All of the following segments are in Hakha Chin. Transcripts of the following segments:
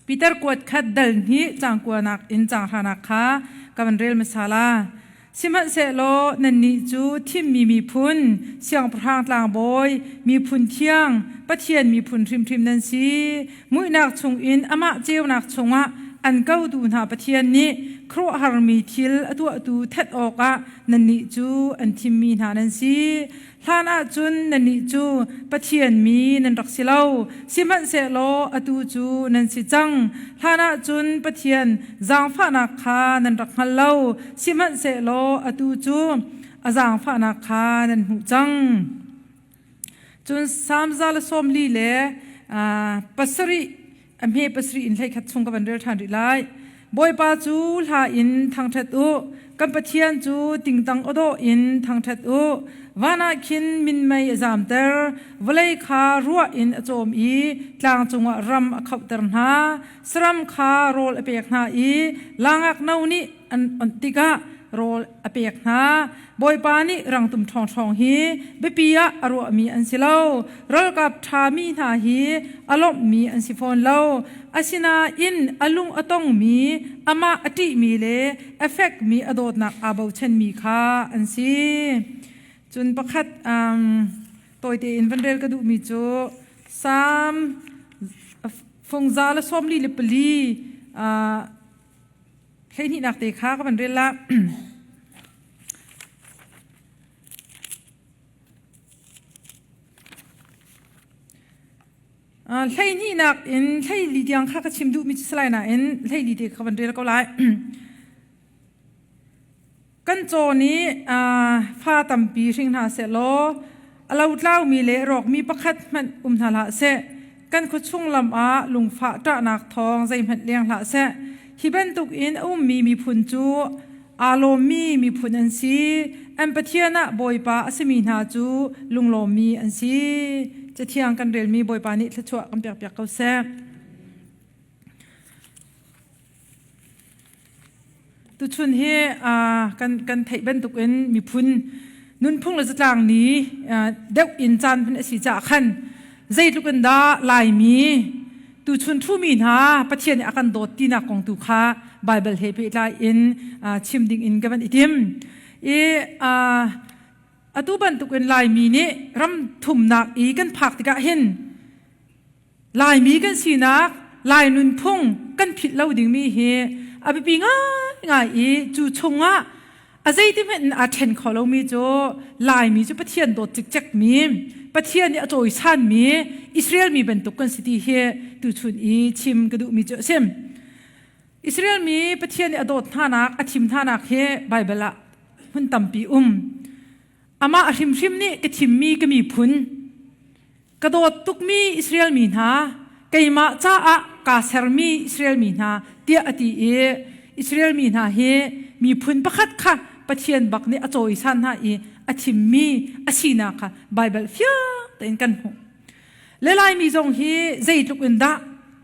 Peter kuat khat dal hnih cang kuanak in cang hranak kha ka van rel hmasa la. Sihmanhsehlaw nannih cu thimmi miphun, siangpahrang tlangbawi, miphun thiang, Pathian miphun hrimhrim nan si. Muihnak chungin amah ceunak chungah an kotu hna Pathian nih khuaruahharmi thil a tuahtu that awkah nannih cu an thimmi hna nan si. Hlan ahcun nannih cu Pathian mi nan rak si lo, sihmanhsehlaw atu cu nan si cang. Hlan ahcun Pathian zaangfahnak kha nan rak hngal lo, sihmanhsehlaw atu cu a zaangfahnak kha nan hmuh cang. Cun Salm 140 le pasarih a hme pasarih in 11 chung ka van rel ṭhan rih lai. Bawipa cu hla in thangṭhat u, kan Pathian cu tingtang awdawh in thangṭhat u. Van ah khin minmei a zamter, vawlei kha ruah in a cawm i tlang cungah ram a khohter hna. Saram kha rawl a pek hna i langak no nih an onh tikah rawl a pek hna. Bawipa nih rangtum ṭhawngṭhawng hi biapi ah a ruahmi an si lo. Ralkap ṭhami hna hi a lawmhmi an si fawn lo. Asinain a lung a tongmi, amah a ṭihmi le a fekmi a dawtnak aa bochanmi kha an si. Cun pakhat um, tawite in van rel ka duhmi cu Salm fungza le 44 uh, 12nak te kha ka van rel la. 12nak in 14 tiang kha ka chim duhmi cu salai nain 14 te ka van rel ko lai. Kan caw nih fa tampi hring hna seh law a lotlaumi le rawkmi pakhat hmanh um hna hlah seh. Kan khuachung lam ah lungfah ṭahnak thawng zeihmanh leng hlah seh. Hi bantuk in a ummi miphun cu aa lawmmi miphun an si. An Pathian ah Bawipa a simi hna cu lunglawmmi an si. Cathiang kan relmi Bawipa nih thluachuah kan pekpiak ko seh. Tuchun hi kan kan theih bantukin miphun nunphung le zatlang ni deuh in caan hman a si caah khan zeitluk in dah Laimi tuchun thumi hna Pathian nih a kan dawt tinak kong tu kha Baibal he pehtlai in chim ding in ka van i tim. I atu bantukin Laimi nih ram thumnak i kan phak tikah hin Laimi kan sinak, Lai nunphung kan philh lo dingmi hi a biapi ngaingai i cu chungah a zeiti hmanh in aa ṭhen kho lomi cu Laimi cu Pathian dawt cikcekmi, Pathian nih a cawisanmi Israel mi bantuk kan si ti hi tuchun i chim ka duhmi cu a si. Israel mi Pathian nih a dawt hnanak, a thim hnanak hi Baibal ah hmun tampi um. Amah a hrimhrim nih ka thimmi ka miphun, Ka dawt tukmi Israel mi hna, keimah caah kaa sermi Israel mi hna, tiah a ti i Israel mi hna hi miphun pakhat kha Pathian bak nih a cawisan hna i a thimmi a sinak kha Baibal fiang tein kan hmuh. Le Laimi zong hi zeitluk in dah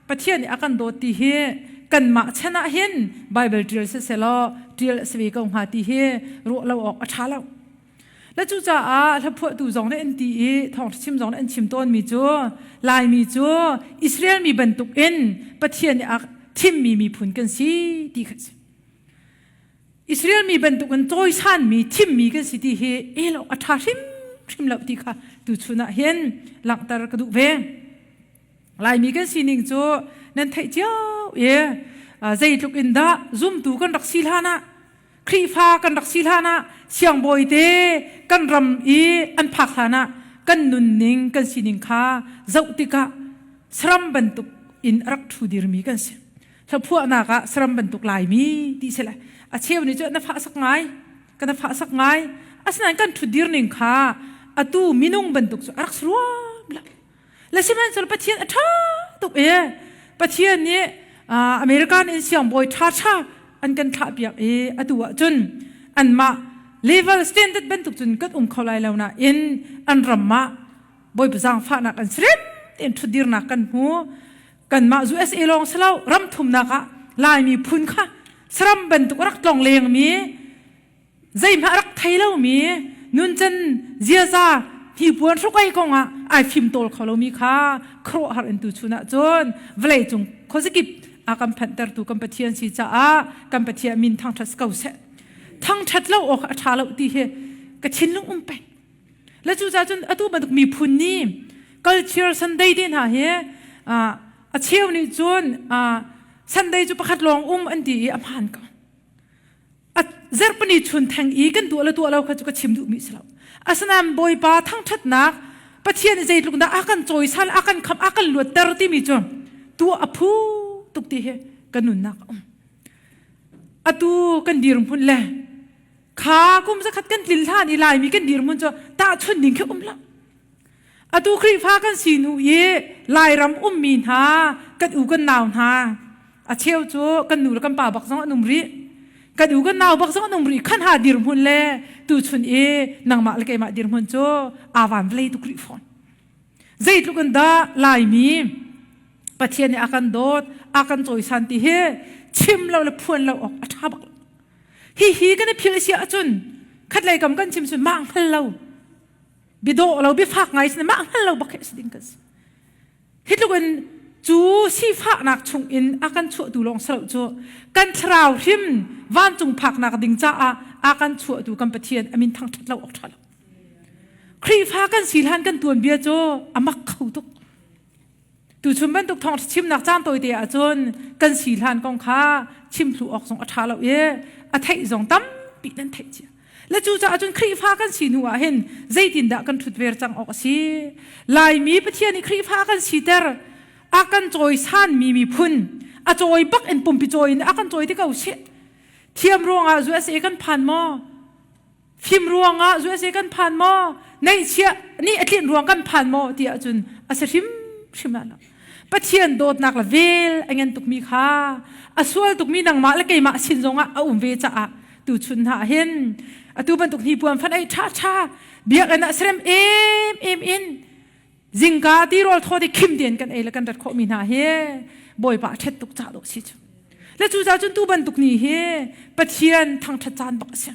Pathian nih a kan dawt ti hi kanmah chan ah hin Baibal ṭial siselaw ṭial a si ve ko hnga ti hi ruah lo awk a ṭha lo. Le cucaah hlaphuahtu zong nih an ti i thawngṭha chim zong nih an chim tawnmi cu Laimi cu Israel mi bantukin Pathian nih a thimmi miphun kan si ti kha si. Israel mi bantukin cawisanmi thimmi kan si ti hi elo a ṭha hrimhrim lo ti kha tuchun ah hin langhter ka duh ve. Laimi kan sining cu nan theih cio i zeitluk in dah zumtu kan rak si hlan ah Khrihfa kan rak si hlan ah siangbawi te kan ram i an phak hlan ah kan nunning kan sining kha zoh tikah saram bantuk in a rak ṭhu dirmi kan si. Hlaphuahnak ah saram bantuk Laimi ti si le a cheu nih cu na fah sak ngai kan fah sak ngai asinain kan ṭhut dir ning kha atu minung bantuk cu a rak si ruam lo. Le sihmanhsehlaw Pathian a ṭha tuk i Pathian nih American in siangbawi ṭhaṭha an kan thlahpiak i atu ahcun anmah level standard bantuk cun kan um kho lai lo nain an ram ah Bawipa zaangfahnak an sirem tein ṭhutdirnak kan hmu. Kanmah USA lawng si lo ram thumnak ah Laimi phun kha saram bantuk a rak tlong lengmi zeihmah a rak thei lomi nuncan ziaza hnipuan hrukai kongah ai fimtawl kho lomi kha khuaruahhar in tuchun ah cun vawleicung khuazakip a kan phanhtertu kan Pathian si caah kan Pathian min thangṭhat ko seh. Thangṭhat lo awk a ṭha lo ti hi ka thinlung um peng. Le cucaah cun atu bantuk miphun nih culture Sunday te hna hi a cheu nih cun Sunday cu pakhat lawng um an ti i a hmaan ko. A zerpani chun theng i kan tuah le tuah lo kha cu ka chim duhmi si lo. Asinain Bawipa thangṭhatnak Pathian nih zeitluk dah a kan cawisan, a kan khamh, a kan luatter timi cu tuah a phu tuk ti hi ka nunnak a um. Atu kan dirhmun le kha kum zakhat kan tlin hlan i Laimi kan dirhmun cu tahchun ding khi um lo. Atu Khrihfa kan si hnu i Lairam ummi hna kan u kan nau hna a cheu cu kan nu le kan pa bak zong an um rih. Kan u kan nau bak zong an um rih khan ha dirhmun le tuchun i nangmah le keimah dirhmun cu aa van vlei tuk rih fawn. Zeitluk in dah Laimi Pathian nih a kan dawt, a kan cawisan ti hi chim lo le phuan lo awk a ṭha bak lo. Hihi kan i philh si ahcun khatlei kam kan chim cun mah hngal lo biadawh lo biafak ngai sin mah hngal lo bak hi si ding kan si hi tluk in cu sifahnak chung in a kan chuahtu lawng si lo cu kan thlarau hrim vancung phaknak ding caah a kan chuahtu kan Pathian amin thangṭhat lo awk ṭha lo Khrihfa kan si hlan kan tuan bia cu a mak kho tuk Tuchun bantuk thawng chimnak caan tawite ahcun kan si hlan kong kha chim thlu awk zong a ṭha lo i a theih zong tampi nan theih cia. Le cucaah cun Khrihfa kan si hnu ah hin zeitindah kan ṭhut ver cang awk a si? Laimi Pathian nih Khrihfa kan siter a kan cawisanmi miphun a cawi bak in pumpi cawi in a kan cawi ti ko sih. Thiam ruangah USA kan phan maw? Fim ruangah USA kan phan maw? Neihchiah nih a tlinh ruang kan phan maw? Ti ahcun a si hrimhrim ah lo. Pathian dawtnak le vel a ngen tukmi kha a sual tukmi nangmah le keimah sin zongah a um ve caah tuchun hna hin atu bantuk hnipuan fan ei ṭha ṭha biakinn ah serem em em in Zingka tirawl thaw te khim tein kan ei le kan rat khawhmi hna hi Bawipa a ṭhet tuk ca dawh si cu. Le cucaah cun tu bantuk ni hi Pathian thangṭhat caan bak a si.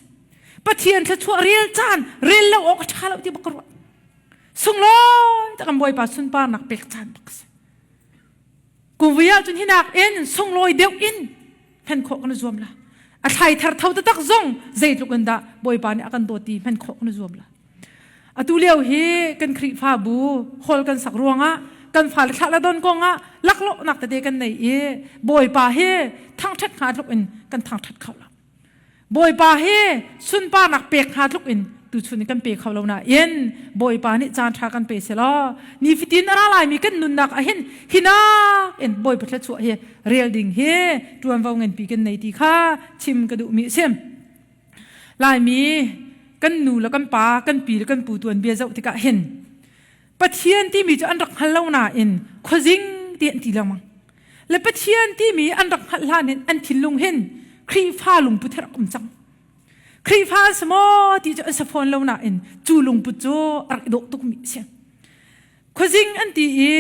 Pathian thluachuah rel caan rel lo awk a ṭha lo ti bak ka ruah. Sunglawi tak kan Bawipa sunparnak pek caan bak a si. Kuvui ahcun hinak in sunglawi deuh in hman khawh kan i zuam la. A thlai thar tho taktak zong zeitluk in dah Bawipa nih a kan dawt ti hman khawh kan i zuam la. Atu lio hi kan Khrihfabu hall kan sak ruangah kan fale thlah le don kongah laklawhnak tete kan nei i Bawipa hi thangṭhat hnga tluk in kan thangṭhat kho lo. Bawipa hi sunparnak pek hnga tluk in tuchun in kan pe kho lo nain Bawipa nih caan ṭha kan pe selaw nifatin a ra laimi kan nunnak ah hin hinak in Bawipa thluachuah hi rel ding hi ṭuanvo nganpi kan nei ti kha chim ka duhmi a si. Laimi kan nu le kan pa, kan pi le kan pu tuanbia zoh tikah hin Pathian timi cu an rak hngal lo nain khuazing ti an ti lengmang. Le Pathian timi an rak hngalh hlan in an thinlung hin Khrihfa lungput hi rak um cang. Khrihfa an si maw ti cu an si fawn lo nain cu lungput cu a rak i dawh tukmi a si. Khuazing an ti i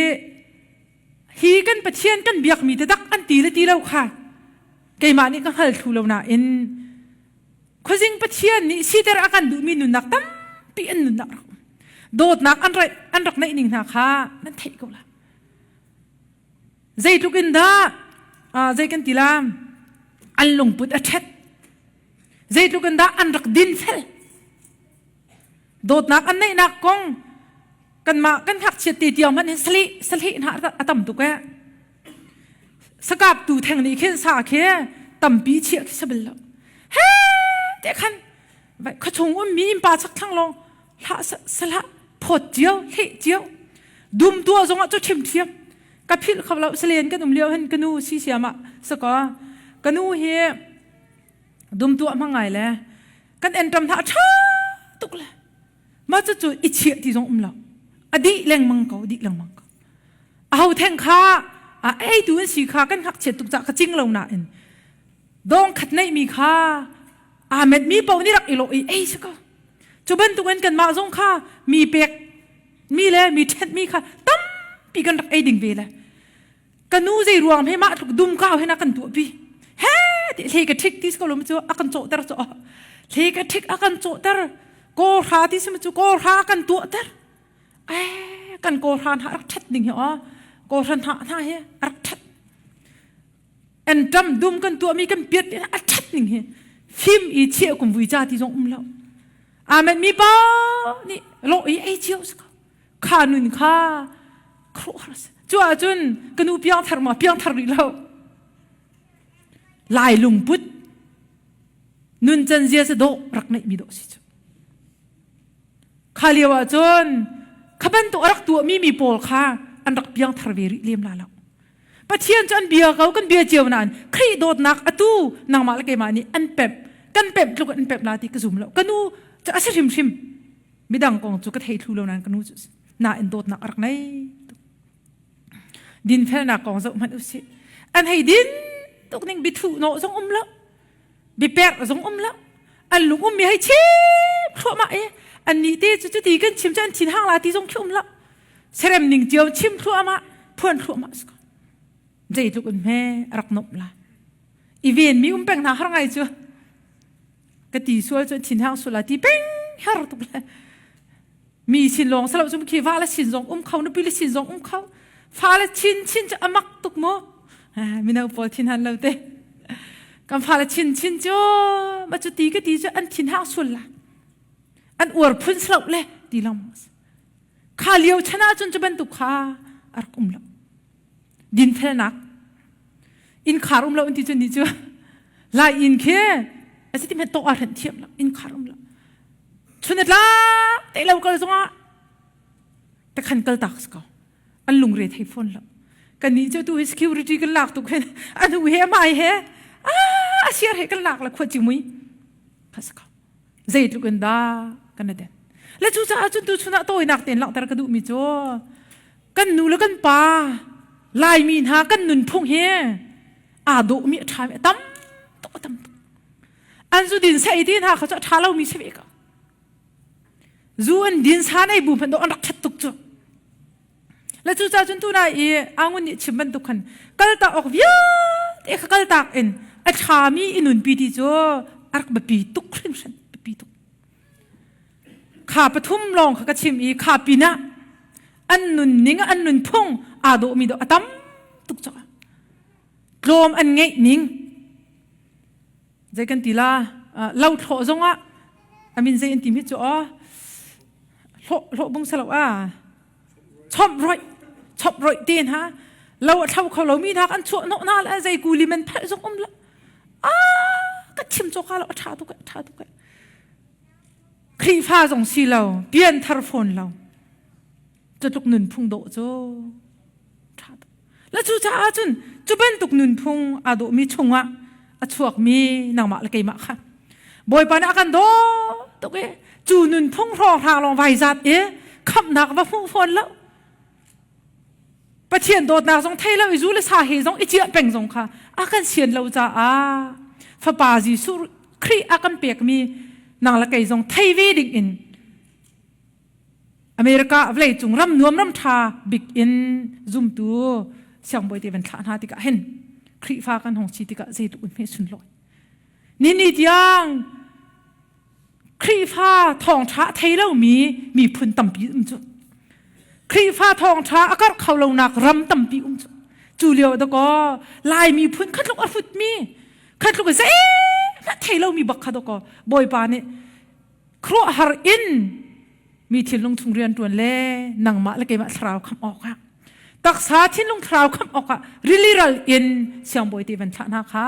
hi kan Pathian kan biakmi te dak an ti le ti lo kha keimah nih ka hngal thlu lo nain khuazing Pathian nih siter a kan duhmi nunnak tampi an nunnak rak um dawtnak an rak an rak neih ning hna kha nan theih ko la zeitluk in dah zei kan ti la an lungput a ṭhet zeitluk in dah an rak din fel dawtnak an neihnak kong kanmah kan ngakchiat te tiang hmanh hin salih salih hna a tam tuk eh sakap tu theng nih khin sa khi tampi chiah khi sabil lo he te khan vai khuachung um mi in pa chak thlang long hlah salah phot cio hleh cio dum tua zong ah cu thim thiam ka philh kho lo salen kan um lio hin kanu si siama saka kanu hi dum tua hmangai le kan entam hna tha tuk le mah cu cu i chiah ti zong um lo a dih lengmang ko dih lengmang ko aho theng kha a ei tu an si kha kan ngakchiat tuk cah ka cing lo nain dong khat neih mi kha aa met mi paoh nih rak i lawh i ei si ko cu bantukin kanmah zong kha mi pek mi le mi ṭhenh mi kha tampi kan rak ei ding ve le ka nu zei ruang he mah tluk dum kau he na kan tuah pi he ti hle ka ṭhik ti ko lo cu a kan cawhter cu hle ka ṭhik a kan cawhter kaw hra ti si cu kaw hra kan tuahter eh kan kaw hra hna rak ṭhat ding hi aw kaw hra hna hna hi rak ṭhat. An ṭam dum kan tuahmi kan piat a ṭhat ning hi fim i chiah kum vui ca ti zong um lo. Amen mi pa nih lawh i ei cio si ko. Kha nun kha khuaruahhar a si. Cu ahcun ka nu piangthar ma piangthar rih lo. Lai lungput nun can zia si dawh rak neih mi dawh si cu. Kha lio ahcun kha bantuk a rak tuahmi mi pawl kha an rak piangthar ve rih lem la lo. Pathian cu an bia ko kan bia cio nain Khrih dawtnak atu nangmah le keimah nih an pemh kan pemh tluk an pemh la ti ka zum lo. Ka nu cu a si hrimhrim. Midang kong cu ka thei thlu lo nain ka nu cu nain dawtnak a rak ngei tuk. Dinfelnak kong zoh hmanh usih. An hei din tuk ning bithu nawh zong um lo. Biperh zong um lo. An lung ummi hei chim thluahmah i annih te cu cuti kan chim cu an thin hang la ti zong khi um lo. Serem ning cio chim thluahmah, phuan thluahmah si ko. Zeitluk in hme a rak nomh la. I ven mi um peng hna har ngai cu. Ka ti sual cu thin hang sual la ti peng har tuk le. Mi sin lawng salo cu khi va le sin zong um kho nupi le sin zong um kho fa le chin chin cu amak tuk mu mino pawl thin han lo te kan fa le chin chin cu ma cu ti ka ti cu an thin hang sul la an uar phun slo le ti long kha lio chan ah cun cu bantuk kha a rak um lo dinfelnak innkhar um lo an ti cu ni cu lai inn khi a si ti men tok a hrenh thiam lo innkhar um lo chun a tlak te lo kal zongah takhan kal tak si ko an lungre thei fawn lo kan nih cu tu hi security kan lak tuk hin anu he mai he a siar he kan lak la khua chi mui kha si ko zeitluk in dah kan aden le cu caah cun tu chun ah tawinak tein langhter ka duhmi cu kan nu le kan pa laimi hna kan nunphung hi aa dawhmi a ṭhami a tam tuk a tam tuk An zu din sei ti hna kha cu a ṭha lomi si ve ko. Zu an din sa nei bu hmanh an rak ṭhat tuk cu. Le cu ca cun tuna i angun nih chim bantuk khan kaltak awk vialte kha kaltak in a ṭhami i nunpi ti cu a rak biapi tuk hringhran biapi tuk. Kha pathum lawng kha ka chim i kha pinah an nunning an nunphung aa dawhmi dawh a tam tuk caah tlawm an ngeih ning zei kan ti la lo thlawh zongah amin zei an ti mi cu aw hlawh hlawh bung salo a chomh roih chomh roih te hna lo a thlo kho lo mi hna an chuah hnawh hna le zei kuli men phelh zong um lo a ka chim cawka lo a tha tuk a tha tuk Khrihfa zong si lo pianthar fawn lo Cutluk nunphung dawh cu ṭha tuk. Le cucaah cun cu bantuk nunphung aa dawhmi chungah a chuakmi nangmah le keimah kha Bawipa nih a kan daw tuk i cu nunphung hrawnghrang lawng vai zat i khamhnak va hmuh fawn lo. Pathian dawtnak zong thei lo i zu le sa he zong i ciah peng zong kha a kan sian lo caah Fapa Jesuh Khrih a kan pekmi nang le kei zong thei ve ding in America vawleicung ram nuam ram ṭha bik in zumtu siangbawi te van thlah hna tikah hin Khrihfa kan hong si tikah zeitluk in hme sunlawi. Nini tiang Khrihfa thawngṭha a thei lomi miphun tampi um cu. Khrihfa thawngṭha a karh kho lonak ram tampi um cu. Cu lio dakaw Lai miphun khatluk a hrutmi khatluk zeihmanh thei lomi bak kha dakaw Bawipa nih khuaruahhar in mi thinlung chung rianṭuan le nangmah le keimah thlarau khamh awkah taksa thinlung thlarau khamh awkah rili ral in siangbawi te van thlah hna kha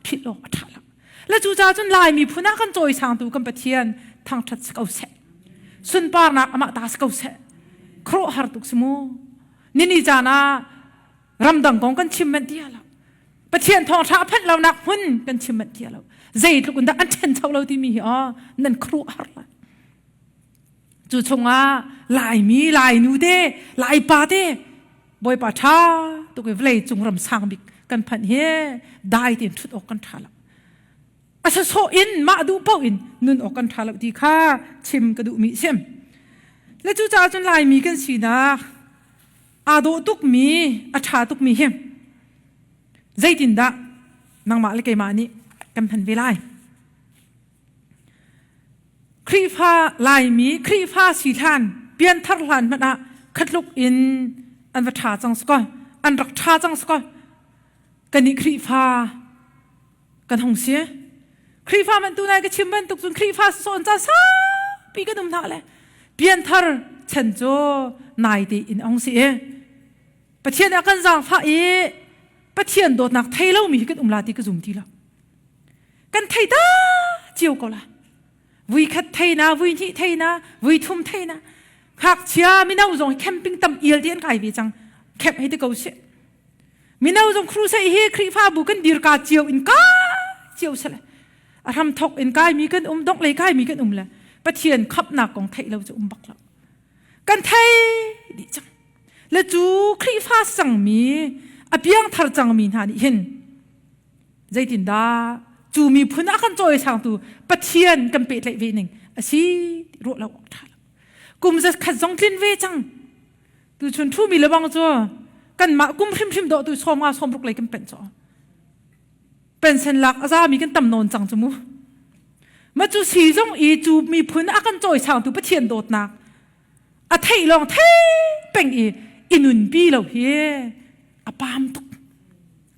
philh awk a ṭha lo le cucaah cun Lai miphun ah kan cawisangtu kan Pathian thangṭhat si ko seh sunparnak amah ta si ko seh khuaruahhar tuk si mu nini caan ah ramdang kong kan chim manh ti lo Pathian thawngṭha a phanh lonak hmun kan chim manh ti lo zeitluk in dah an ṭhencho lo timi hi aw nan khuaruahhar lai cu chungah Laimi Lainu te Laipa te Bawipa ṭha tuk i vawlei cung ram sang bik kan phanh hi dai tein ṭhut awk kan ṭha lo a sawsawh in mah duh paoh in nun awk kan ṭha lo ti kha chim ka duhmi sim le cucaah cun Laimi kan sinak aa dawh tukmi a ṭha tukmi hi zeitindah nangmah le keimah nih kan hman ve lai Khrihfa Laimi Khrihfa si hlan pianthar hlan hmanh ah khatluk in an va ṭha cang sikaw an rak ṭha cang sikaw. Kan i Khrihfa kan hung si. Khrihfa man tu nai ka chim bantuk cun Khrihfa sawn ca saupi kan um hna le pianthar chan cu nai te in ong si i Pathian a kan zaangfah i Pathian dawtnak thei lomi hi kan um la ti ka zum ti lo. Kan thei ta cio ko la. Vui khat thei na, vui hnih thei na, vui thum thei na. Ngakchia mino zong camping tam ial ti an kai ve cang. Camp hei ti ko sih. Mino zong crusade hi Khrihfabu kan dirka cio in ka cio sale. A hram thok in kai mi kan um, dongh lei kai mi kan um le Pathian khamhnak kong theih lo cu um bak lo. Kan thei dih cang. Le cu Khrihfa cangmi a piangthar cangmi hna nih hin zeitindah cu miphun a kan cawisangtu Pathian kan pehtlaih ve ning a si ruah lo awk ṭha lo. Kum zakhat zong tlin ve cang. Tuchun ṭhumi lebang cu kanmah kum hrimhrim dawh tu sawm nga sawm ruk lei kan penh caw. Pensen lak a zami kan tam nawn cang cu mu. Ma cu si zong i cu miphun a kan cawisangtu Pathian dawtnak a theih lawng thei peng i i nunpi lo hi a pam tuk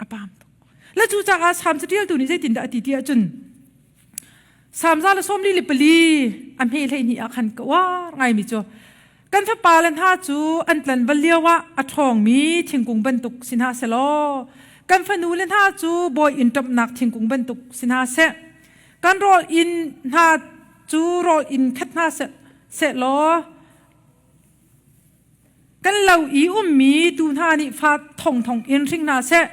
a pam tuk le cu caah Salm catialtu nih zeitindah a ti ti ahcun Salm za le sawm li le pali a hme hlei hnih ah khan ka uar ngaimi cu kan fapa le hna cu an tlanval lio ah a ṭhawngmi thingkung bantuk si hna selaw kan fanu le hna cu bawi inn ṭamhnak thingkung bantuk si hna seh kan rawl inn hna cu rawl inn khat hna seh sehlaw kan lo i ummi tu hna nih fa thongthong in hring hna seh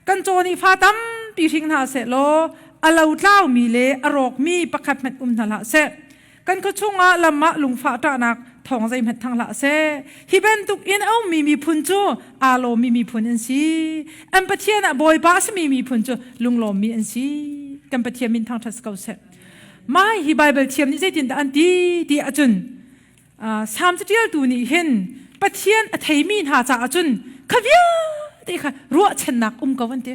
kan caw nih fa tampi hring hna seh law a lo tlaumi le a rawkmi pakhat hmanh um hna hlah seh kan khua chungah lam ah lungfah ṭahnak thawng zeihmanh thang hlah seh hi bantuk in a ummi miphun cu aa lawmmi miphun an si an Pathian ah Bawipa a simi miphun cu lunglawmmi an si kan Pathian min thangṭhat si ko seh Mah hi Baibal thiam nih zeitindah an ti ti ahcun Salm caṭialtu nih hin Pathian a theimi hna caah cun kha vialte kha ruahchannak um ko an ti.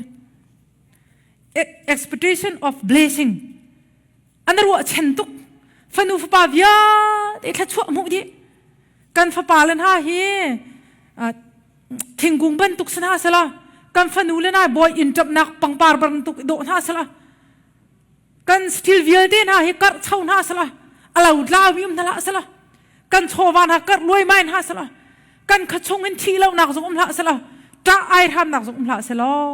Expectation of blessing an ruahchan tuk fanu fapa vialte thluachuah hmuh dih kan fapa le hna hi thingkung bantuk si hna sela kan fanu le hna bawi inn ṭapnak pangpar bantuk dawh hna sela Kan thil vialte hna hi karh cho hna sala a lo tlaumi um hna hlah sala kan chawva hna karh luaimai hna sala kan kha chung in thih lonak zong um hlah sala ṭah ai hramnak zong um hlah selaw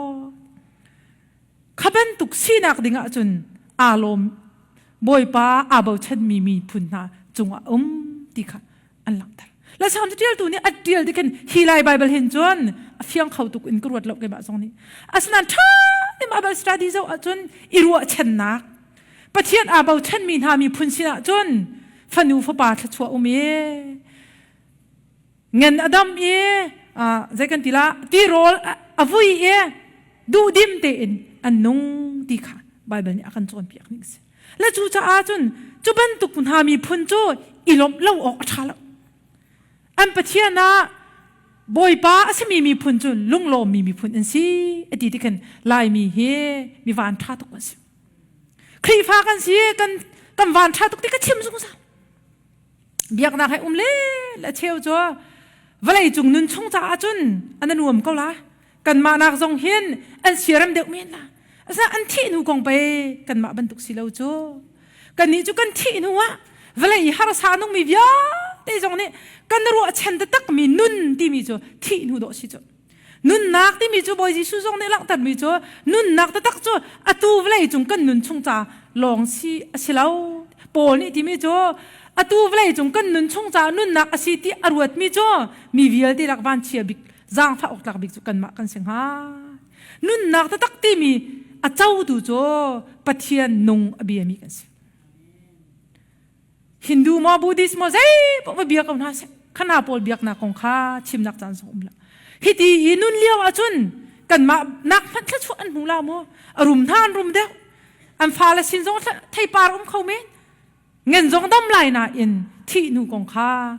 kha bantuk sinak ding ahcun aa lawm Bawipa aa bochanmi miphun hna cungah um ti kha an langhter. La Salm ṭialtu nih a ṭial ti khin hi lai Bible hin cun a fiang kho tuk in ka ruat lo keimah zong nih. Asinain ṭha te Bible study zoh ahcun i ruahchannak Pathian aa bochanmi hna miphun sinah cun fanu fapa thluachuah um i ngan a dam i zei kan ti la tirawl a vui i duhdim tein an nung ti kha Bible nih a kan cawnpiak ning si. Le cucaah cun cu bantuk hna miphun cu i lawmh lo awk a ṭha lo. An Pathian ah Bawipa a simi miphun cu lunglawmmi miphun an si a ti ti khin Laimi hi mi van ṭha tuk an si. Khrihfa kan si kan kan van ṭha tuk ti ka chim zungzal. Biaknak he um le le cheu cu vawlei cung nun chung caah cun an nuam ko la. Kanmah nak zong hin an siarem deuh men la. Asina an thih hnu kong pei kanmah bantuk si lo cu. Kannih cu kan thih hnu ah vawlei i harsa nungmi vialte zong nih kan ruahchan taktakmi nun timi cu thih hnu dawh si cu. Nunnak timi cu Bawi Jesuh zong nih langhtermi cu nunnak taktak cu atu vawlei cung kan nun chung ca lawng si a si lo. Paul nih timi cu atu vawlei cung kan nun chung ca nunnak a si ti a ruatmi cu mi vialte lak vanchia bik zaangfah awk tlak bik cu kanmah kan si hnga. Nunnak taktak timi a cotu cu Pathian nung a biami kan si. Hindu maw Buddhist maw zei paoh va bia ko hna seh. Khana pawl biaknak kong kha chimnak caan zong um lo. Hiti i nun lio ahcun kanmah nak hmanh thluachuah an hmu la maw? A rum hna an rum deuh. An fale sin zong theipar um kho men. Ngen zong dam lai nain thih hnu kong kha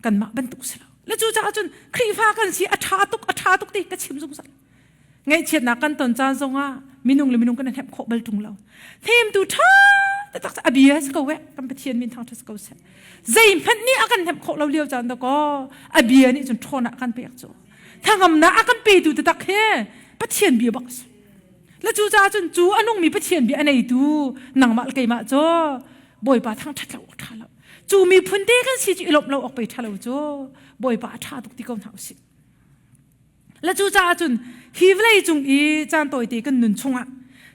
kanmah bantuk si lo. Le cucaah cun Khrihfa kan si a ṭha tuk a ṭha tuk ti ka chim zungzal. Ngaihchiatnak kan ton caan zongah minung le minung kan i hnemh khawh bal ṭung lo. Hnemtu ṭha taktak a bia si ko eh kan Pathian min thangṭhat si ko seh. Zeihmanh nih a kan hnemh khawh lo lio caan dakaw a bia nih cun ṭhawn ah kan pek cu. Thangamnak a kan petu taktak hi Pathian bia bak a si. Le cu caah cun cu a nungmi Pathian bia a neitu nangmah le keimah cu Bawipa thangṭhat lo awk ṭha lo. Cu miphun te kan si cu i lawmh lo awk pei ṭha lo cu Bawipa a ṭha tuk ti ko hna usih. Le cu caah cun hi vawlei cung i caan tawite kan nun chungah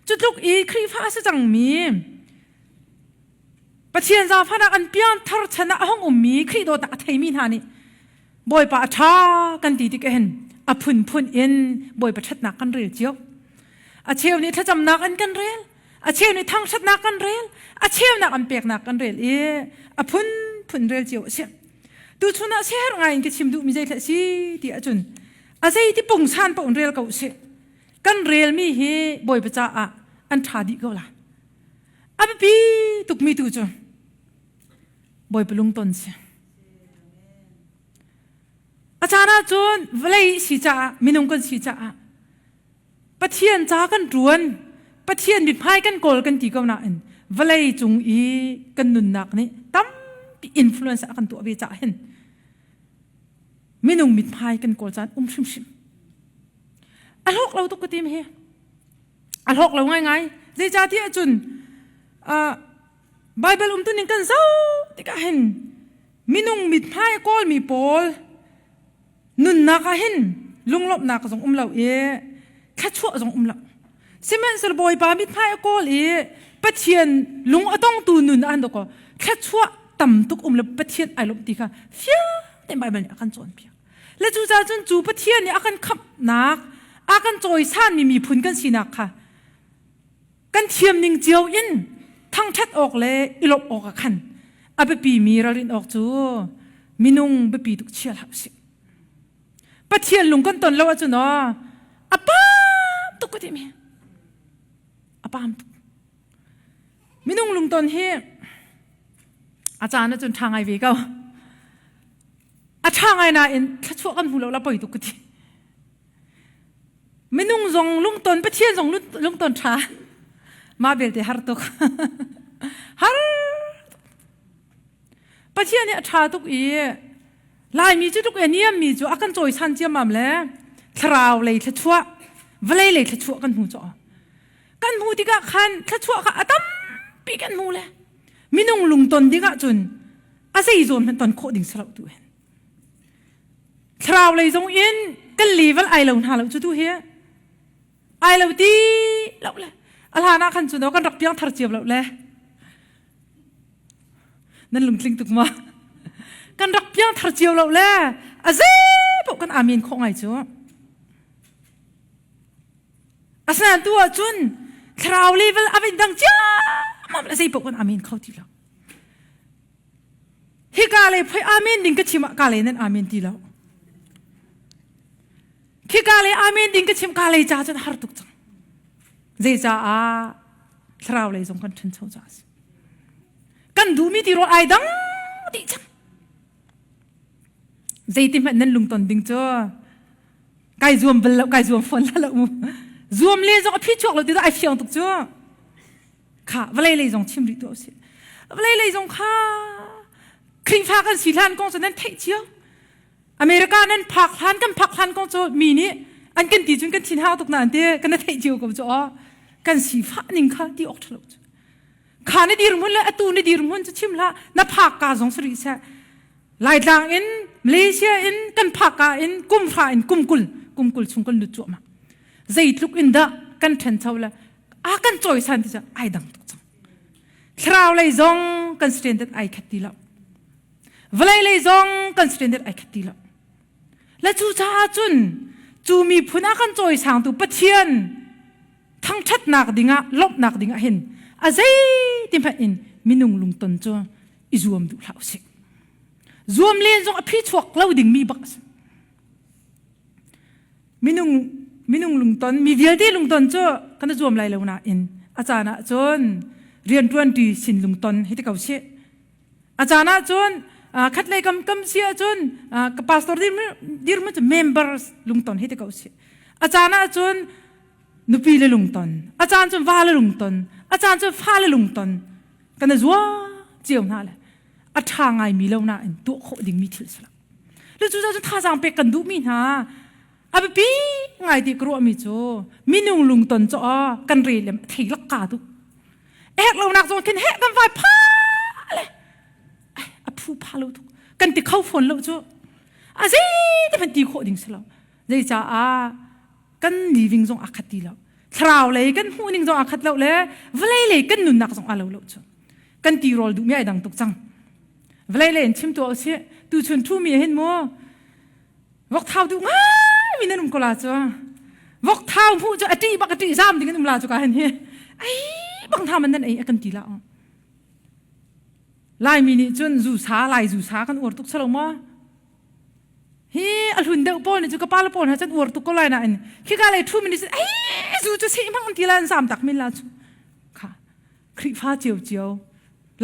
cu tluk i Khrihfa a si cangmi Pathian zaangfahnak an piangthar chan ah a hung ummi Khrih dawtnak a theimi hna nih Bawipa a ṭha kan ti tik hin a phunphun in Bawipa ṭhatnak kan rel cio. A cheu nih thlacamnak an kan rel, a cheu nih thangṭhatnak kan rel, a cheunak an peknak kan rel i a phunphun rel cio a si. Tuchun ah siaherh ngai in ka chim duhmi zei thla si ti ahcun a zei ti pungsan paoh in rel ko usih. Kan relmi hi Bawipa caah an ṭha dih ko la. A biapi tukmi tu cu Bawipa lungton si. A caan ahcun vawlei si caah minung kan si caah Pathian ca kan ṭuan, Pathian mithmai kan kawl kan ti ko nain vawlei cung i kan nunnak nih tampi influence a kan tuah ve caah hin minung mithmai kan kawl caan um hrimhrim. A hlawk lo tuk ka tim hi. A hlawk lo ngaingai. Zeicahtiah cun uh, Bible umtuning kan zoh tikah hin minung mithmai a kawlmi pawl nunnak ah hin lunglawmhnak zong um lo i thluachuah zong um lo. Sihmanhsehlaw Bawipa mithmai a kawl i Pathian lung a tongtu nun ah dawkaw thluachuah tam tuk um le Pathian ai lawmh ti kha fiang tein Bible nih a kan cawnpiak. Le cucaah cun cu Pathian nih a kan khamhnak, a kan cawisanmi miphun kan sinak kha kan thiam ning cio in thangṭhat awk le i lawmh awk ah khan a biapimi ralrin awk cu minung biapi tuk chia hlah usih. Pathian lung kan ton lo ahcun aw a pam tuk ka timi a pam tuk. Minung lungton hi a caan ahcun ṭha ngai ve ko. A ṭha ngai nain thluachuah kan hmu lo la poi tuk ka ti. Minung zong lungton Pathian zong lungton ṭha. Mah belte har tuk. har Pathian hi a ṭha tuk i Laimi cu tuk e niammi cu a kan cawisan ciammam le thlarau lei thluachuah vawlei lei thluachuah kan hmu caw. Kan hmu tikah khan thluachuah kha a tampi kan hmu le minung lungton dingah cun a zei zawn hmanh ton khawh ding si lo tu hin. Thlarau lei zong in kan level ai lo hna lo cu tu hi ai lo ti lo le a hlan ah khan cu no kan rak piang thar ciam lo le nan lungtling tuk ma kan rak piang thar cio lo le a zei paoh kan amen khawh ngai cu asinain tu ah cun thlarau level a vin dang ciammam le zei paoh kan amen kho ti lo Hika lei phoi amen ding ka chim ah ka lei nan amen ti lo. Khika lei amen ding ka chim ka lei ca cun har tuk cang. Zeicaah thlarau lei zong kan ṭhancho ca a si. Kan duhmi ti rawl ai dang dih cang. Zeiti hmanh nan lungton ding cu kai zuam bal lo kai zuam fawn la lo mu. Zuam le zong a phi chuak lo ti ai fiang tuk cu. Kha vawlei lei zong chim rih tuah usih. Vawlei lei zong kha Khrihfa kan si hlan kong cu nan theih cio. America nan phak hlan kan phak hlan kong cu mi nih an kan ti cun kan thin hau tuk na an ti kan na theih cio ko cu aw kan sifah ning kha ti awk ṭhalo cu. Kha na dirhmun le atu na dirhmun cu chim hlah na phak ka zong si rih seh. Laitlang in Malaysia in kan phak ka in kum hra in kum kul kum kul chung kan lut cuahmah. Zeitluk in dah kan ṭhancho le a kan cawisan ti cu ai dang tuk cang thlarau lei zong kan standard ai khat ti lo vawlei lei zong kan standard ai khat ti lo le cu caah cun cu miphun a kan cawisangtu Pathian thangṭhatnak dingah lawmhnak dingah hin a zei ti hmanh in minung lungton cu i zuam duh hlah usih zuam len zong a phi chuak lo dingmi bak a si Minung minung lungton mi vialte lungton cu kan i zuam lai lo nain a caan ah cun rianṭuanṭi sin lungton hi ti ko sih. A caan ah cun khatlei kam kam si ahcun ka pastor dirhmun cu member lungton hi ti ko sih. A caan ah cun nupi le lungton, a caan cun va le lungton, a caan cun fa le lungton kan i zuam cio hna le a ṭha ngaimi lo nain tuah khawh dingmi thil si lo. Le cu cu thazaang pek kan duhmi hna a biapi ngai ti ka ruahmi cu minung lungton cu kan re lem thei lak ka tu ek lo nak zong khin he kan vai pha le a phu pha lo tuk kan ti kho phone lo cu a zei te man ti khawh ding si lo zei caah kan living zong a khat ti lo thlarau lei kan hmuh ning zong a khat lo le vawlei lei kan nunnak zong a lo lo cu kan ti rawl duh mi ai dang tuk cang vawlei lei in chim tu si tu chun thu mi hin mu vok thau duh ngai mi nan um ko la cu vok thau hmuh cu a ṭih bak a ṭih zam ding in um la cu ka hin hi ai bang tha man nan ei a kan ti la Laimi nih cun zu sa lai zu sa kan uar tuk salo maw hi a hlun deuh pawl nih cu ka pa le pawl hna cun uar tuk ko lai nain khika lei thu mi nih cun ei zu cu seh hmang ti la an zam tak min la cu kha Khrihfa cio cio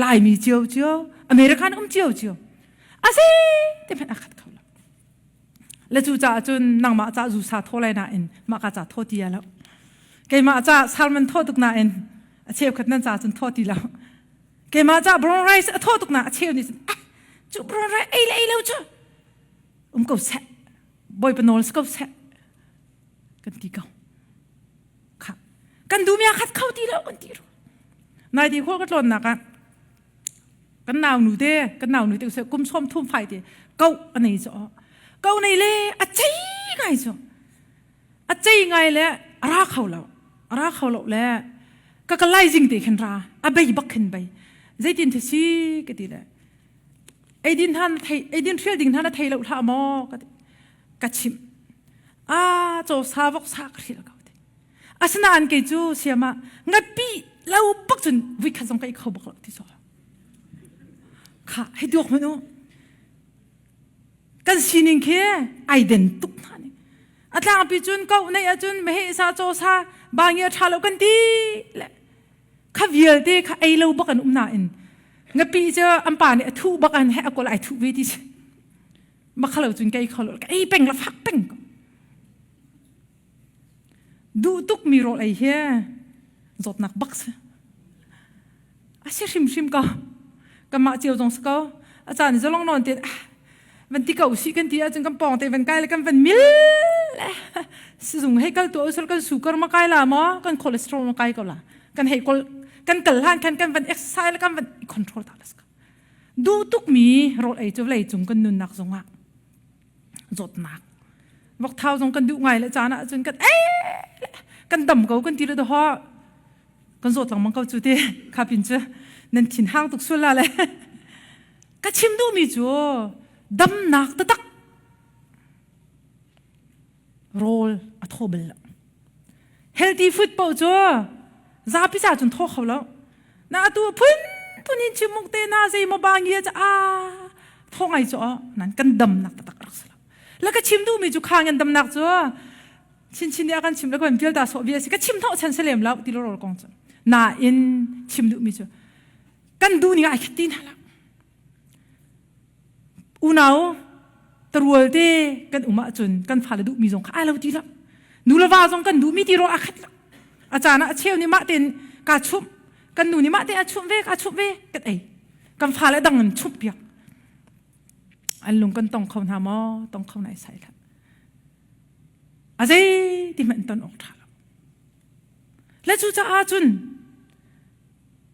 Laimi cio cio American um cio cio a si te hmanh a khat kho lo le cu caah cun nangmah ca zu sa thaw lai nain mah ka ca thaw ti lo keimah ca salmon thaw tuk nain a cheukhat nan ca cun thaw ti lo keimah ca brown rice a thaw tuk na a cheu nih cun ah cu brown rice ei le ei lo cu um ko seh bawipa nawl si ko seh kan ti ko kha kan duh mi a khat kho ti lo kan ti ru nai ti khol ka tlawn nak ah kan nau nu te kan nau nu te se kum som thum fai te ko anei cho ko nei le a chei ngai chu a chei ngai le a ra kho lo a ra kho lo le ka ka lai jing te khin ra a bei bak khin bei zeitin the si ka ti le eidin han thei eidin hrial ding hna na thei lo hlah maw ka ti ka chimh a caw sa vok sa ka hrilh ko ti asinain kei cu siama ngapi lo bak cun vui khat zong ka i kho bak lo ti so kha hei duak hmanh u kan sining khi ai den tuk hna ni a tlangpi cun ko nei ahcun meheh sa caw sa bangi a ṭha lo kan ti le kha vialte kha ei lo bak an um nain ngapi cu an pa nih a thuh bak an he a kol ai thuh ve ti si ma khalo cun kei khalo ka ei peng la fak peng ko duh tuk mi rawl ei hi zawtnak bak si a si hrimhrim ko kanmah cio zong si ko a caan zalong nawn te ah van ti ko si kan ti ahcun kan pawng te van kai le kan van mil sizung hei kal tu usal kan sugar ma kai la maw kan cholesterol ma kai ko la kan hei kol kan kal hlan khan kan van exercise le kan van control ta las duh tuk mi rawl ei cu vawlei cung kan nunnak zongah zawtnak vokthau zong kan duh ngai le caan ah cun kan ei kan dam ko kan ti le ho kan zawt lengmang ko cu ti kha pin cu nan thin hang tuk sul la le ka chim duh mi cu damnak taktak rawl a thaw bal lo healthy food paoh cu zapi ca cun thaw kho lo na atu phun phun in chim muk te na zei ma ba ngia cha a thaw ngai chu nan kan damnak taktak rak si lo la ka chim duh mi cu kha ngan damnak cu chin chin nih a kan chim le kan vial ta sawh bia si ka chim thawh chan se lem lo ti lo rol kong cu na in chim duh mi cu kan duh ning ai khat ti hna la Unau tarual te kan um ahcun kan fale duhmi zong kha ai lo ti lo. Nu le va zong kan duhmi ti rawh a khat lo. A caan ah a cheu nih mah tein kaa chumh, kan nu nih mah tein a chumh ve, kaa chumh ve, kan ei. Kan fale dang in chumh piak. An lung kan tong kho hna maw? Tong kho nai sai hlah. A zei ti hmanh ton awk ṭha lo. Le cucaah cun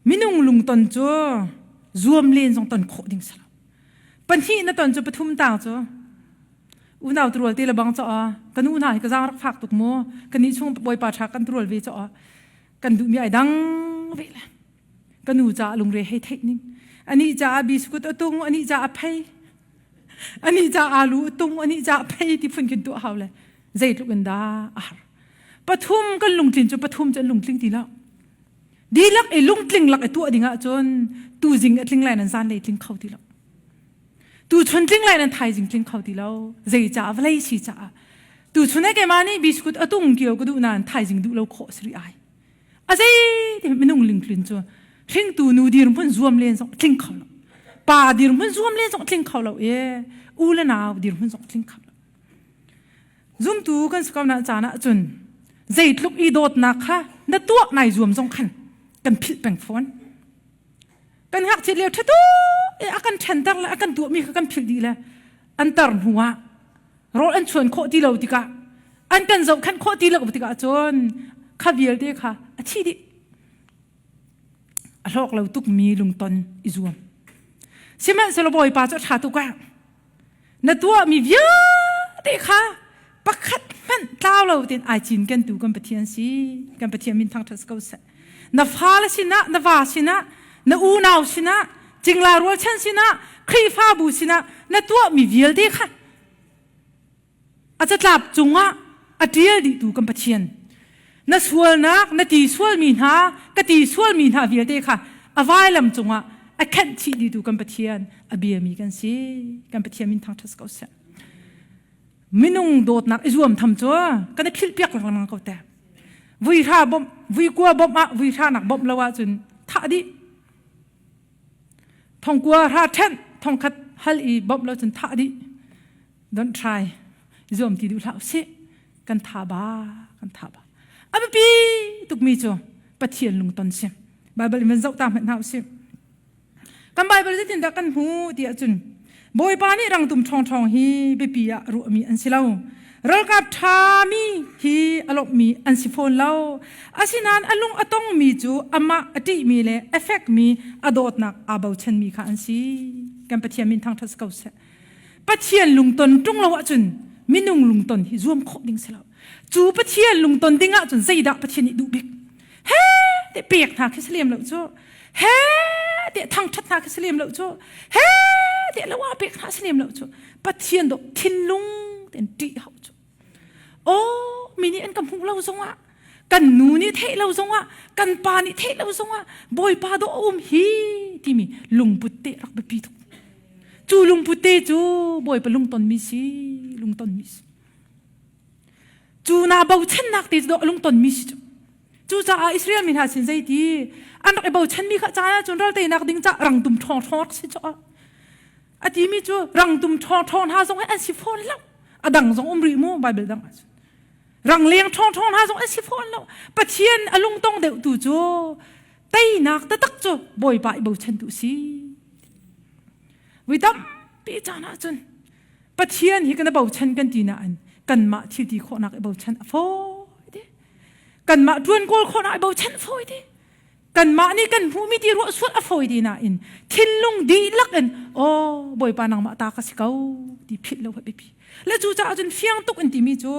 Minung lungton cu zuam len zong ton khawh ding si lo. Pahnih na ton cu pathum tang cu unau turual te le bang cho ka nu hna hi ka zaang rak fak tuk mu ka ni chung bawipa tha kan turual ve cho kan duh mi ai dang ve le ka nu ca lungre hei theih ning ani ca biskut atung ani ca a phei ani ca alu atung ani ca phei ti phun kin tu hau le zeitluk in dah a har pathum kan lungtlin cu pathum cu an lungtling ti lo Dihlak i lungtling lak i tuah ding ahcun tuzing a tling lai nan zanlei tling kho ti lo. Tuchun tling lai nan thaizing tling kho ti lo. Zei caah vawlei si caah. Tuchun ai keimah nih biskut a tung kio ka duh nain thaizing duh lo khawh siri ai. A zei ti minung lingtlin cu hringtu nu dirhmun zuam len zong tling kho lo. Pa dirhmun zuam len zong tling kho lo e u le nau dirhmun zong tling kho lo. Zumtu kan si ko na caan ah cun zeitluk i dawtnak kha na tuah nai zuam zong khan kan philh peng fawn. Kan ngakchiat lio ṭhatu i a kan ṭhenter le a kan tuahmi kha kan philh dih le an tar hnu ah rawl an chuan khawh ti lo tikah An kan zohkhenh khawh ti lo tikah cun kha vialte kha a thi dih. A hlawk lo tukmi lungton i zuam. Sihmanhsehlaw Bawipa cu a ṭha tuk ah na tuahmi vialte kha pakhat hmanh tlau lo tein ai cinkentu kan Pathian si. Kan Pathian min thangṭhat si ko seh. Na fale sinah, na va sinah, na unau sinah, cingla rualchan sinah, Khrihfabu sinah na tuahmi vialte kha A catlap cungah a ṭial dihtu kan Pathian. Na sualnak, na ti sualmi hna, ka ti sualmi hna vialte kha a vailam cungah a khenh chih dihtu kan Pathian, a biami kan si. Kan Pathian min thangṭhat ko seh. Minung dawtnak i zuam tham cu kan i philhpiak lengmang ko te. Vui hra bawmh, vui kua bawmh ah vui hra nak bawmh lo ahcun thah dih. Thongkua hra ṭhenh, thongkhat hal i bawmh lo cun thah dih. Don't try. Zuam ti duh hlah usih. Kan tha ba, kan tha ba. A biapi tukmi cu Pathian lungton si. Bible in van zoh ta hmanh hna usih. Kan Bible zeitindah kan hmu ti ahcun Bawipa nih rangtum ṭhawngṭhawng hi biapi ah ruahmi an si lo. Ralkap ṭhami hi a lawmhmi an si fawn lo. Asinain a lung a tongmi cu amah a ṭihmi le a fekmi a dawtnak aa bochanmi kha an si. Kan Pathian min thangṭhat si ko seh. Pathian lungton ṭung lo ahcun minung lungton hi zuam khawh ding si lo. Cu Pathian lungton ding ahcun zeidah Pathian nih duh bik? He te pek hna khi si lem lo cu. He te thangṭhat hna khi si lem lo cu. He te lo ah pek hna si lem lo cu. Pathian dawh thinlung ten ṭih hau cu. Aw mi nih an ka hmuh lo zongah kan nu nih theih lo zongah kan pa nih theih lo zongah Bawipa dawh a um hi timi lungput te rak biapi tuk. Cu lungput te cu Bawipa lungtonmi si lungtonmi si. Cu naa bochannak te cu dawh lungtonmi si cu. Cucaah Israel mi hna sin zeiti an rak i bochanmi kha caan ahcun ral teinak ding cah rangtum ṭhawng ṭhawng rak si cu. A timi cu rangtum ṭhawng ṭhawng hna zong hi an si fawn lo. A dang zong um rih mu Bible dang ahcun. Rangleng ṭhawng ṭhawng hna zong an si fawn lo. Pathian a lungtong deuh tu cu teinak taktak cu Bawipa i bochan tu si. Vui tampi caan ahcun Pathian hi kan i bochan kan ti nain kanmah thil ti khawhnak i bochan a fawi te. Kanmah ṭuan kawl khawhnak i bochan a fawi te. Kanmah nih kan hmuhmi ti ruah sual a fawi ti nain thinlung dihlak in aw Bawipa nangmah ta ka si ko ti philh lo biapi. Le cucaah cun fiang tuk in timi cu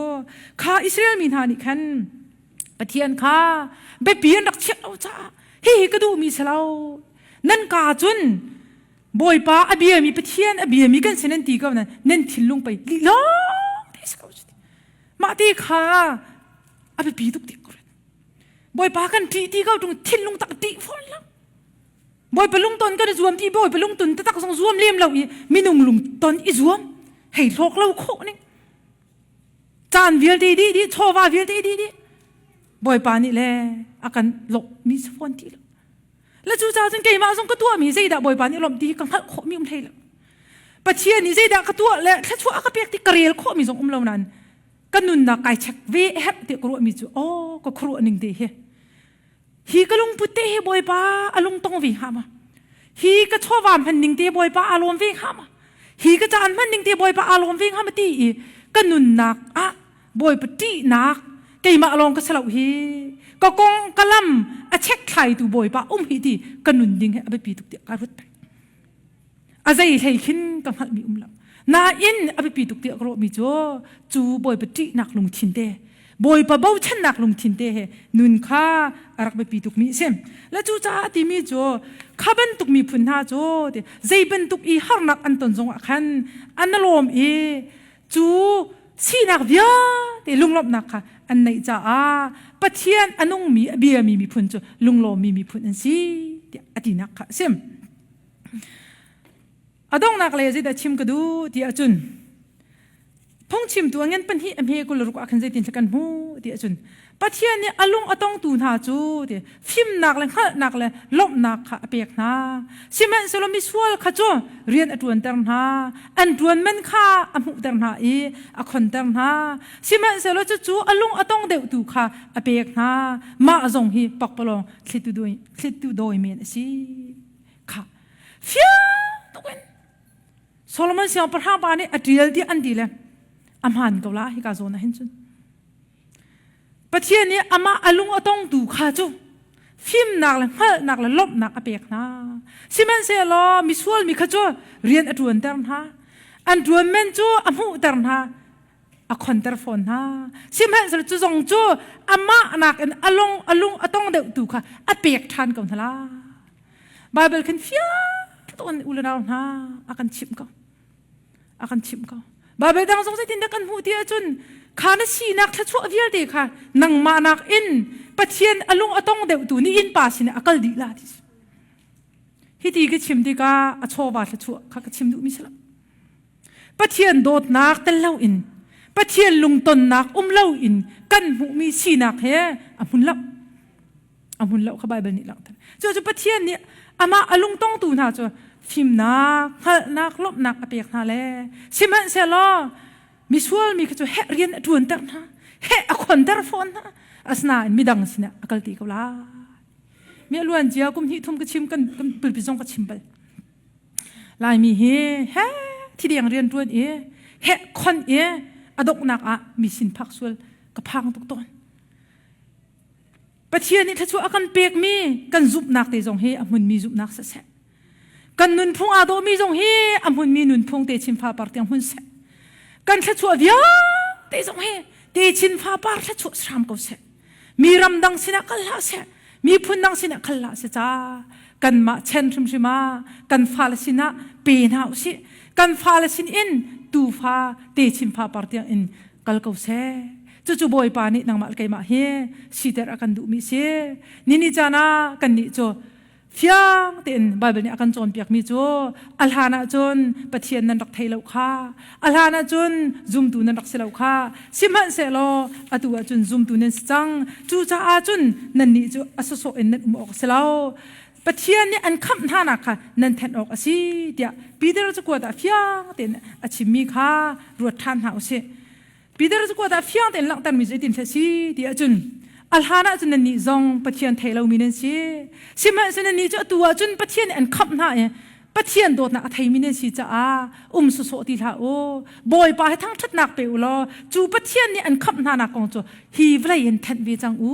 kha Israel mi hna nih khan Pathian kha biapi an rak chiah lo caah hihi ka duhmi si lo. Nan ka cun Bawipa a biami Pathian a biami kan si nan ti ko nan nan thinlung pei lih lawng te si ko mah te kha a biapi tuk ti ko Bawipa kan ṭih ti ko ṭung thinlung tak ṭih fawn lo. Bawipa lungton kan i zuam ti Bawipa lungton taktak zong zuam lem lo i minung lungton i zuam hei hlawk lo khawh ning. Caan vialte dih dih chawva vialte dih dih Bawipa nih le a kan lawmh mi si fawn ti lo. Le cucaah cun keimah zong ka tuahmi zeidah Bawipa nih lawmh ti hi ka hngalh khawhmi um hlei lo. Pathian nih zeidah ka tuah le thluachuah a ka pek ti ka rel khawhmi zong um lo nain ka nunnak kai check ve herh tiah ka ruahmi cu aw ka khuaruah ning te hi hi ka lungput te hi bawipa a lungtong ve hnga ma hi ka chawva hman ning te bawipa aa lawm ve hnga ma hi ka caan hman ning te bawipa aa lawm ve hnga ma ti i ka nunnak ah bawipa ṭihnak keimah lawng ka si lo hi ka kong ka lam a check thlaitu bawipa um hi ti ka nun ding hi a biapi tuk tiah ka ruat peng A zei hlei khin ka hngalhmi um lo. Nain a biapi tuk tiah ka ruahmi cu cu Bawipa ṭihnak lungthin te, Bawipa bochannak lungthin te he nun kha a rak biapi tukmi a si. Le cucaah a timi cu kha bantuk miphun hna cu zei bantuk i harnak an ton zongah khan an lawm i cu sinak vialte lunglawmhnak kha an neih caah Pathian a nungmi a biami miphun cu lunglawmmi miphun an si tiah a tinak kha a si. A donghnak lei zeidah chim ka duh ti ahcun phungchimtu a ngen pahnih a hme 26 ah khan zeitin kan hmu ti ahcun Pathian nih a lung a tongtu hna cu ti fimnak le hngalhnak le lawmhnak kha a pek hna. Sihmanhsehlaw misual kha cu rian a ṭuanter hna, an ṭuan man kha a hmuhter hna i a khonter hna. Sihmanhsehlaw cucu a lung a tong deuhtu kha a pek hna. Mah zong hi pakpalawng thlitu dawi, thlitu dawi men a si. Kha fiang tukin Solomon siangpahrang pa nih a ṭial tiah an ti le a hmaan ko la hika zawn ah hin cun. Pathian nih amah a lung a tongtu kha cu fimnak le hngalhnak le lawmhnak a pek hna. Sihmanhsehlaw misual mi kha cu rian a ṭuanter hna. An ṭuan men cu a hmuhter hna, a khonter fawn hna. Sihmanhsehlaw cu zong cu amah nakin a lung a lung a tong deuhtu kha a pek ṭhan ko hna lai. Baibal khin fiang tuk in u le nau hna a kan chimh ko. A kan chimh ko. Baibal dang zong zeitindah kan hmuh ti ahcun kha na sinak thluachuah vialte kha nangmah nakin Pathian a lung a tong deuhtu nih innpa sinah a kal dih la ti si. Hiti ka chim tikah a chawva thluachuah kha ka chim duhmi si lo. Pathian dawtnak tel loin Pathian lungtonnak um loin kan hmuhmi sinak he a hmun lo. A hmun lo kha Baibal nih langhter. Cu cu Pathian nih amah a lungtongtu hna cu fimnak, hngalhnak, lawmhnak a pek hna le sihmanhsehlaw misual mi kha cu heh rian a ṭuanter hna, heh a khonter fawn hna. Asinain midang sinah a kalti ko lai. Mi a luan cia kum hnih thum ka chim kan kan pulpi zong ka chim bal. Laimi hi he thideng rian ṭuan i heh khon i a donghnak ah mi sin phak sual ka phang tuk tawn. Pathian nih thluachuah a kan pekmi kan zumhnak te zong hi a hmunmi zumhnak siseh. Kan nunphung aa dawhmi zong hi a hmunmi nunphung te chin fapar tiang hmun seh. Kan thluachuah vialte zong hi te chin fapar thluachuah hram ko seh. Mi ramdang sinah kal hlah seh. Miphun dang sinah kal hlah seh ca. Kanmah chen hrimhrim ah kan fale sinah pe hna usih. Kan fale sin in tufa te chin fapar tiang in kal ko seh. Cucu Bawipa nih nangmah le keimah hi siter a kan duhmi si. Nini caan ah kannih cu fiang tein Baibal nih a kan cawnpiakmi cu a hlan ahcun Pathian nan rak thei lo kha, a hlan ahcun zumtu nan rak si lo kha, sihmanhsehlaw atu ahcun zumtu nan si cang. Cucaah cun nannih cu a sawsawh in nan um awk a si lo. Pathian nih an khamh hnanak kha nan thenh awk a si tiah Peter cakuat ah fiang tein a chimmi kha ruat ṭhan hna u sih. Peter cakuat ah fiang tein langhtermi zeitin a si ti ahcun a hlan ahcun nannih zong Pathian thei lomi nan si. Sihmanhsehlaw nannih cu atu ahcun Pathian nih an khamh hna i Pathian dawtnak a theimi nan si caah um sawsawh ti hlah u. Bawipa he thangṭhatnak pe u law cu Pathian nih an khamh hnanak kong cu hi vawlei in thenh ve cang u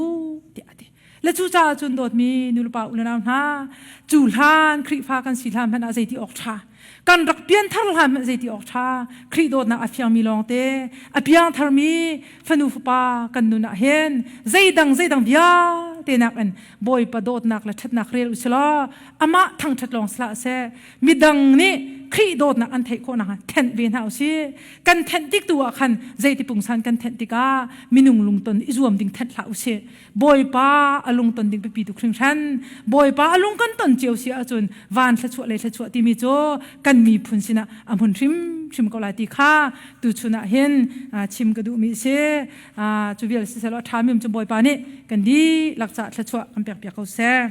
tiah a ti. Le cucaah cun dawtmi nulepa unau hna cu hlan Khrihfa kan si hlan hmanh ah zeiti awk ṭha kan rak pianthar hlan hmanh zeiti awk ṭha Khrih dawtnak a fiangmi lawngte a piangtharmi fanu fapa kan nun ah hin zeidang zeidang vialte nakin Bawipa dawtnak le ṭhatnak rel u silaw amah thangṭhat lawng sihlah seh midang nih Khrih dawtnak an theih khawh nakhnga thenh ve hna usih kan thenh tik tu ah khan zeiti pungsan kan thenh tikah minung lungton i zuam ding thenh hlah usih Bawipa a lungton ding biapi tuk hringhran. Bawipa a lung kan ton cio si ahcun van thluachuah le thluachuah timi cu kan miphun sinah a hmun hrimhrim ko lai ti kha tuchun ah hin chim ka duhmi a si. Cu vial siselaw a ṭhami um cu Bawipa nih kan dihlak caah thluachuah kan pek piak ko seh.